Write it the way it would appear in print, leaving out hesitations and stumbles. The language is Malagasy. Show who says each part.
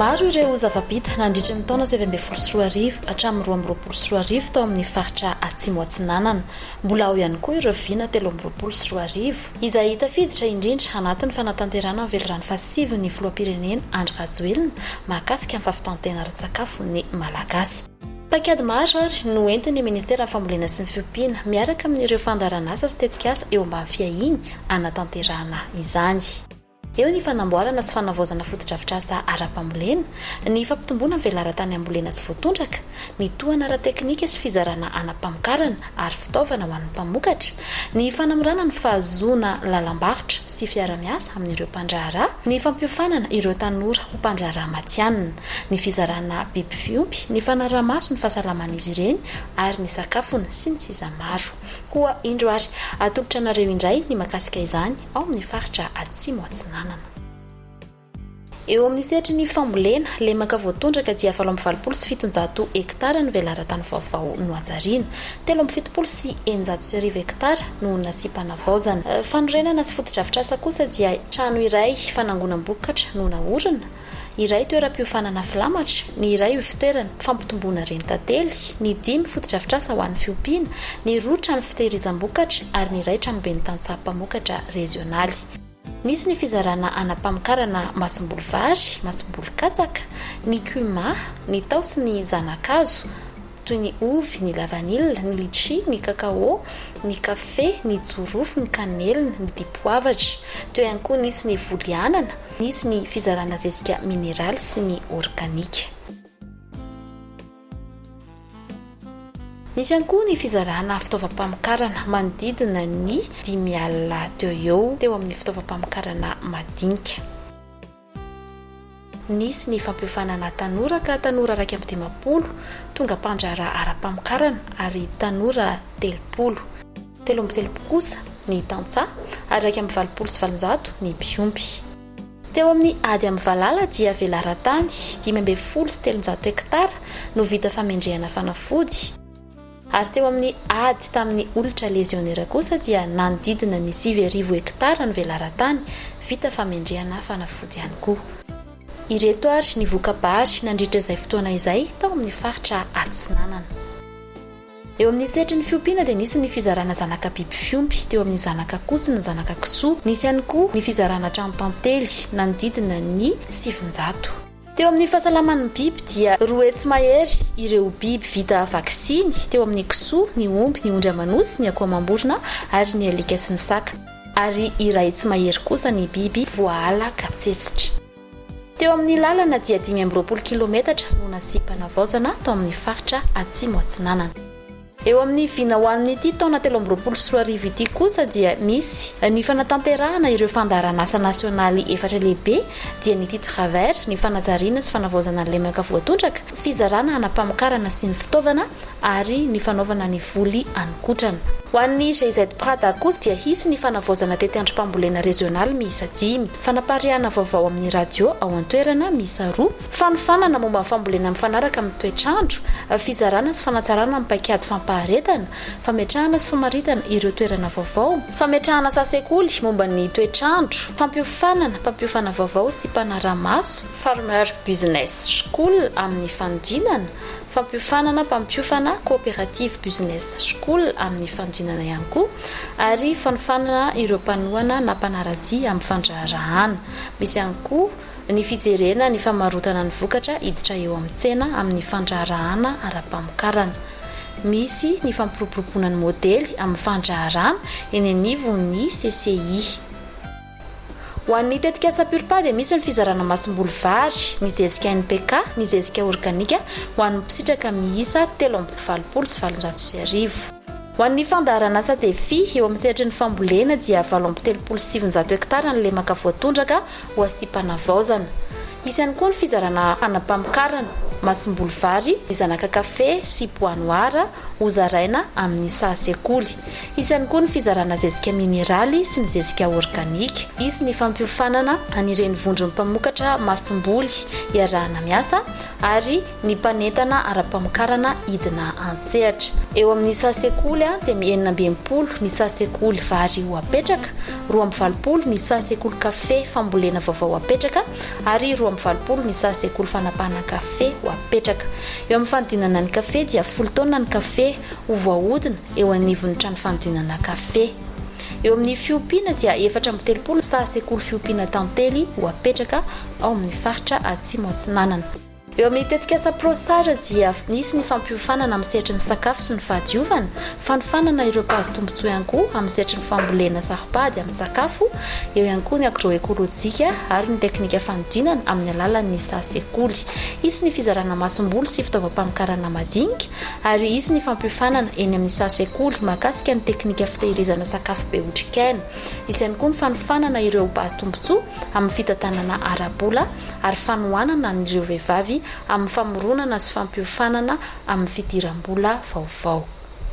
Speaker 1: Maro ireo zava-bita nandritra ny taona 2019 hatramin'ny 2022 tao amin'ny faritra Atsimo Atsinanana. Mbola ao ihany koa ireo vina 2023, izay tafiditra indrindra anatin'ny fanatanterahana ny velirano fahasivin'ny filoham-pirenena Andry Rajoelina mahakasika ny fahavitan-tena ara-tsakafon'ny Malagasy. Paikady maro ary no entin'ny Ministeran'ny Fambolena sy ny Fiompiana miaraka amin'ireo fandaharanasa sy tetikasa eo ambany fiahiany hanatanterahana izany. Eo ny fanamboarana sy fanavaozana fotodrafitrasa ara-pambolena, ny fampitomboana ny velaran-tany ambolena sy voatondraka, ny tohana ara-teknika sy fizarana ana-pamokarana ary fitaovana ho an'ny mpamokatra, ny fanamorana ny fahazoana lalam-barotra sy fiara-miasa amin'ireo mpandraharaha, ny fampiofanana ireo tanora ho mpandraharaha matihanina, ny fizarana biby fiompy, ny fanaraha-maso ny fahasalaman'izy ireny ary ny sakafony, sy ny sisa maro. Koa indro ary atolotra anareo indray ny makasika izany ao amin'ny faritra Atsimo Atsinanana. Eo amin'ny sehatry ny fambolena, lemaka voatondraka dia 788 hektara ny velaran-tany vaovao nohajariana. 1673 hektara no nasiam-panavaozana. Fanorenana sy fotodrafitrasa kosa dia trano iray fanangonam-bokatra no naorina, iray toeram-piofanana filamatra, ny iray ivontoerana fampitomboana renintantely, ny dimy fotodrafitrasa ho an'ny fiompiana, ny roa trano fitehirizam-bokatra ary ny iray tranoben'ny tantsaha mpamokatra rezionaly. Nisy ny fizarana ana-pamokarana masomboly vary, masomboly katsaka, ny cuma, ny tao sy ny zana-kazo, toy ny ovy, ny lavanila, ny litchi, ny cacao, ny kafe, ny jorofo, ny kanelina, ny dipoavatra. Teo ihany koa nisy ny voly anana, nisy ny fizarana zezika mineraly sy ny organika. Nisy ihany koa ny fizarana fitaovam-pamokarana manodidina ny 50 teo eo teo amin'ny fitaovam-pamokarana madinika. Nisy ny fampiofanana tanora ka tanora 51 tonga mpandraharaha ara-pamokarana ary tanora 30. 33 kosa ny tantsaha ary 881 ny mpiompy. Teo amin'ny ady amin'ny valala dia velaran-tany 315 hektara no vita famendrehana fanafody. Ary teo amin'ny ady tamin'ny olitra lezionera kosa dia nanodidina ny 9000 hektara ny velaran-tany vita famendrehana fanafody ihany koa. Ireto ary ny voka-bary nandritra izay fotoana izay tao amin'ny faritra Atsinanana. Eo amin'ny sehatry ny fiompiana dia nisy ny fizarana zanaka biby fiompy teo amin'ny zanaka akoho sy ny zanaka kisoa. Nisy ihany koa ny fizarana tranon-tantely nanodidina ny 900. Teo amin'ny fahasalaman'ny biby dia 200 mahery ireo biby vita vaksiny teo amin'ny kisoa, ny omby, ny ondry aman'osy, ny akoho amam-borona ary ny alika sy ny saka. Ary 100 mahery kosa ny biby voahala katsetsitra. Teo amin'ny lalana dia 25 kilometatra no nasiam-panavaozana tao amin'ny faritra Atsimo Atsinanana. Eo amin'ny vina ho an'ity taona 2023 ity kosa dia misy ny fanatanterahana ireo fandaharanasa nasionaly efatra lehibe dia ny titre vert, ny fanajariana sy fanavaozana ny lemaka voatondraka, fizarana hanam-pamokarana sy ny fitaovana ary ny fanaovana ny voly haninkotrana. Ho an'ny GIZ Prada kosa dia hisy ny fanavaozana tetiandrom-pambolena rezionaly miisa dimy, fanapariahana vaovao amin'ny radio ao an-toerana miisa roa, Fanofanana momba ny fambolena mifanaraka amin'ny toetr'andro, fizarana sy fanatsarana ny paikady fampaharetana, fametrahana sy famaritana ireo toerana vaovao, fametrahana asa sekoly momba ny toetr'andro, fampiofanana mpampiofana vaovao sy mpanara-maso, Farmer Business School amin'ny fanodinana, fampiofanana mpampiofana Cooperative Business School amin'ny fanodinana ihany koa, ary fanofanana ireo mpanohana na mpanara-dia amin'ny fandraharahana. Misy ihany koa. Ny fijerena ny famarotana ny vokatra hiditra eo amin'ny tsena amin'ny fandraharahana ara-pamokarana. Misy ny fampiroboroboana ny modely amin'ny fandraharahana eny anivon'ny CCI. Ho an'ny tetikasa Purpa dia misy ny fizarana masomboly vary, ny zezika NPK, ny zezika organika ho an'ny mpisitraka miisa 1883. Ho an'ny fandaharanasa Defi eo amin'ny sehatry ny fambolena dia 938 hektara ny lemaka voatondraka ho asiam-panavaozana. Hisy ihany koa ny fizarana hanam-pamokarana. masomboly vary, zanaka kafe sy bois noir hozaraina amin'ny saha sekoly. Hisy ihany koa ny fizarana zezika mineraly sy ny zezika organika. Hisy ny fampiofanana an'ireny vondron'ny mpamokatra masomboly iarahana miasa ary ny mpanentana ara-pamokarana hidina an-tsehatra. Eo amin'ny saha sekoly dia 66 ny saha sekoly vary ho apetraka, 82 ny saha sekoly kafe fambolena vaovao apetraka ary 82 ny saha sekoly fanapahana kafe ho apetraka. Eo amin'ny fanodinana ny kafe dia folo taonina ny kafe ho voahodina eo anivon'ny trano fanodinana kafe. Eo amin'ny fiompiana dia 34 saha sekoly fiompiana tantely ho apetraka ao amin'ny faritra Atsimo Atsinanana. Eo amin'ny tetikasa Prosar dia nisy ny fampiofanana amin'ny sehatry ny sakafo sy ny fahadiovana, fanofanana ireo mpahazo tombontsoa ihany koa amin'ny sehatry ny fambolena saro-pady amin'ny sakafo, eo ihany koa ny agroekolojika ary ny teknika fanodinana amin'ny alalan'ny saha sekoly. Hisy ny fizarana masomboly sy fitaovam-pamokarana madinika ary hisy ny fampiofanana eny amin'ny saha sekoly mahakasika ny teknika fitehirizana sakafo be otrikaina. Hisy ihany koa ny fanofanana ireo mpahazo tombontsoa amin'ny fitantanana ara-bola ary fanohanana an'ireo vehivavy amin'ny famoronana sy fampiofanana amin'ny fidiram-bola vaovao.